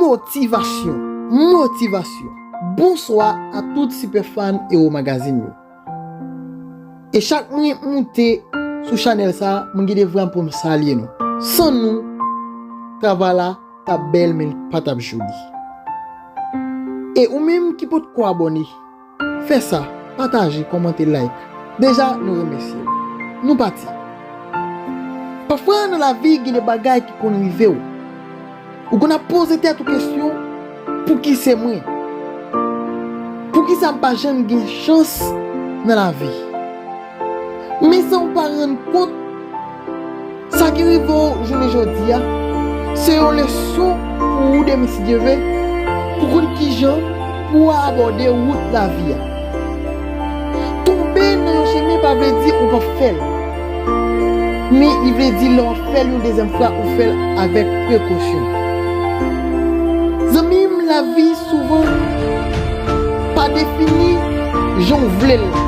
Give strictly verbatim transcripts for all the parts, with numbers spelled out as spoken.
Motivasyon, motivasyon. Bonswa a tout sipè fan Ero Magazine yo. E chak mwen moute sou chanèl sa, mwen gen devwa pou m salye nou. San nou, travay la t ap bèl, men li pa t ap joli. E ou menm ki potko abòne, fè sa, pataje, kòmante, like. Deja, nou remèsye w. Nou pati. Pafwa nan lavi, gen de bagay ki konn rive w. Ou konn ap poze tèt ou kesyon, "Pouki se mwen? Poukisa m pa janm gen chans nan lavi?" Men san w pa rann kont, sa ki rive w jounen jodi a, se yon leson pou ou demen si Dye vle, pou konn kijan pou w abòde wout lavi a. Tonbe nan yon chemen pa vle di ou p ap fè l. Men li vle di lè w ap fè l yon dezyèm fwa, ou fè l avèk prekosyon. Zanmi m, lavi souvan pa defini jan w vle l la.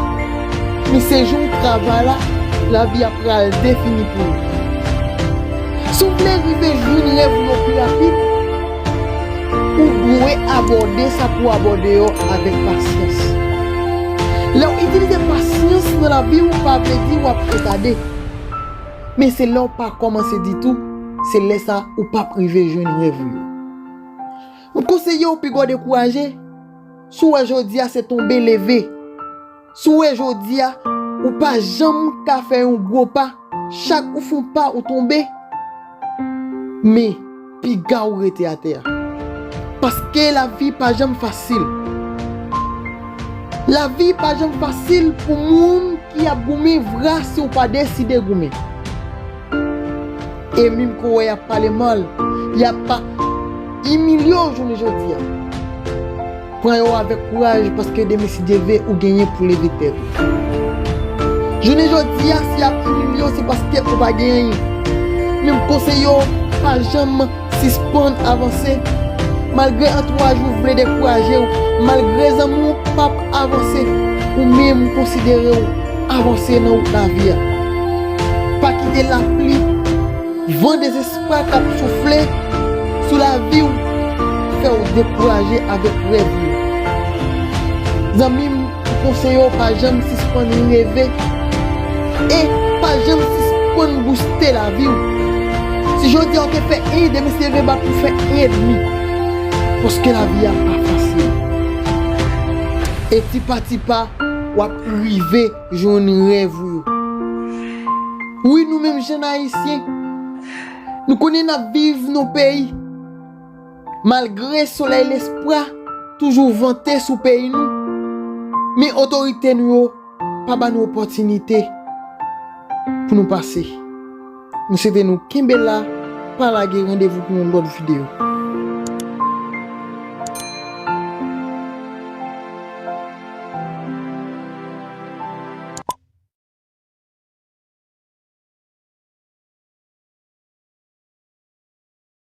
Men se jan w travay la, lavi a pral defini pou ou. Si w vle rive jwenn rèv ou yo pi rapid, ou dwe abòde sa pou w abòde yo avèk pasyans. Lè w itilize pasyans nan lavi w, pa vle di w ap retade. Men se lè w pa kòmanse ditou, se lè sa ou p ap rive jwenn rèv ou yo. M konseye w piga w dekouraje, si w wè jodi a se tonbe leve. Si w wè jodi a, ou pa janm ka fè yon gwo pa, chak ou fè yon pa ou tonbe. Men, piga w rete atè a. Paske lavi pa janm fasil. Lavi pa janm fasil pou moun ki ap goumen vra si w pa deside goumen. E menm ke w wè y ap pale mal, y ap pa imilye w jounen jodi a. Pran yo avèk kouraj, paske demen si Dye vle ou genyen pou leve tèt ou. Jounen jodi a, si y ap imilye w, se paske ou pa gen anyen. Men m konseye w, pa janm sispann avanse. Malgre antouraj ou vle dekouraje w, malgre zanmi w p ap avanse, ou menm konsidere w avanse nan wout lavi a. Pa kite lapli, van dezespwa k ap soufle sou lavi w fè w dekouraje avèk rèv ou yo. Zanmi m, m konseye w pa janm sispann reve e pa janm sispann bouste lavi w. Si jodi a w te fè en, demen si Dye vle bat pou fè en edmi. Paske lavi a pa fasil. E ti pa ti pa, w ap rive jwenn rèv ou yo. Wi, nou menm jèn ayisyen, nou konnen n ap viv nan peyi. Malgre solèy lespwa toujou vante sou peyi nou, men otorite nou yo pa ba nou opòtinite pou nou pase. Nou swete nou kenbe la, pa lage, randevou pou yon lòt videyo.